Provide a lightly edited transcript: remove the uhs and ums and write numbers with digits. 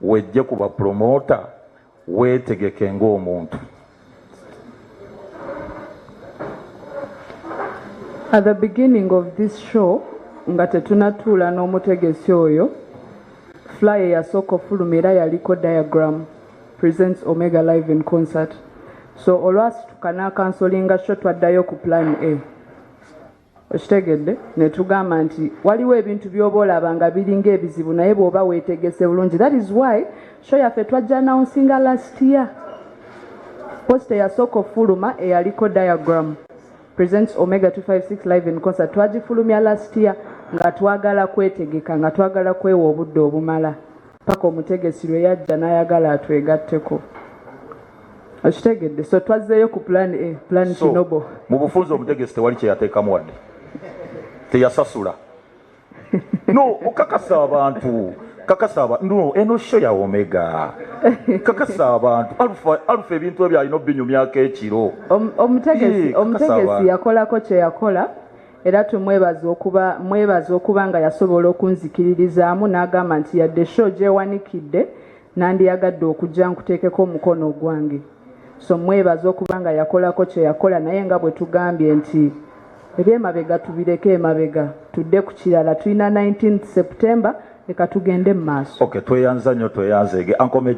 Wejje ku bapromota, weetegeke ng'omuntu. At the beginning of this show, nga tetunatuula n'omutegesi oyo, flyer yasooka ofuluma era yaliko Diagram Presents Omega Live in Concert. So olwasituka n'akansolinga show, twaddayo ku plan A, okitegedde? Ne tugamba nti waliwo ebintu by'oba olaba nga biringa ebizibu, naye bw'oba weetegese bulungi. That is why show yaffe twajja announcinga last year. Poster eyasooka ofuluma eyaliko Diagram Presents Omega 256 Live in Concert twagifulumya last year nga twagala kwetegeka, nga twagala kwewa obudde obumala, paka omutegesi lwe yajja n'ayagala atwegatteko, okitegedde? So twazzeeyo ku plan A, plan So Kinobo. Mu bufunze, omutegesi tewali kyeyateekamu, wadde teyasasula. No, okakasa abantu, kakasa abantu. No, eno show ya Omega, kakasa abantu. Alpha, Alpha, ebintu ebyo alina obinyumyako ekiro. Omutegesi Yee, kakasa omutegesi abantu. yakolako kye yakola, era tumwebaza okuba mwebaza okuba nga yasobola okunzikiririzaamu n'agamba nti yadde show gyewanikidde, nandiyagadde okujja nkuteekeko omukono ogwange. So mwebaza okuba nga yakolako kye yakola, naye nga bwe tugambye nti ebyemabega tubireke emabega, tudde ku kirala. Tulina 19 September, leka tugende mu maaso. Okay, tweyanza nnyo, tweyanzeege ankomeje.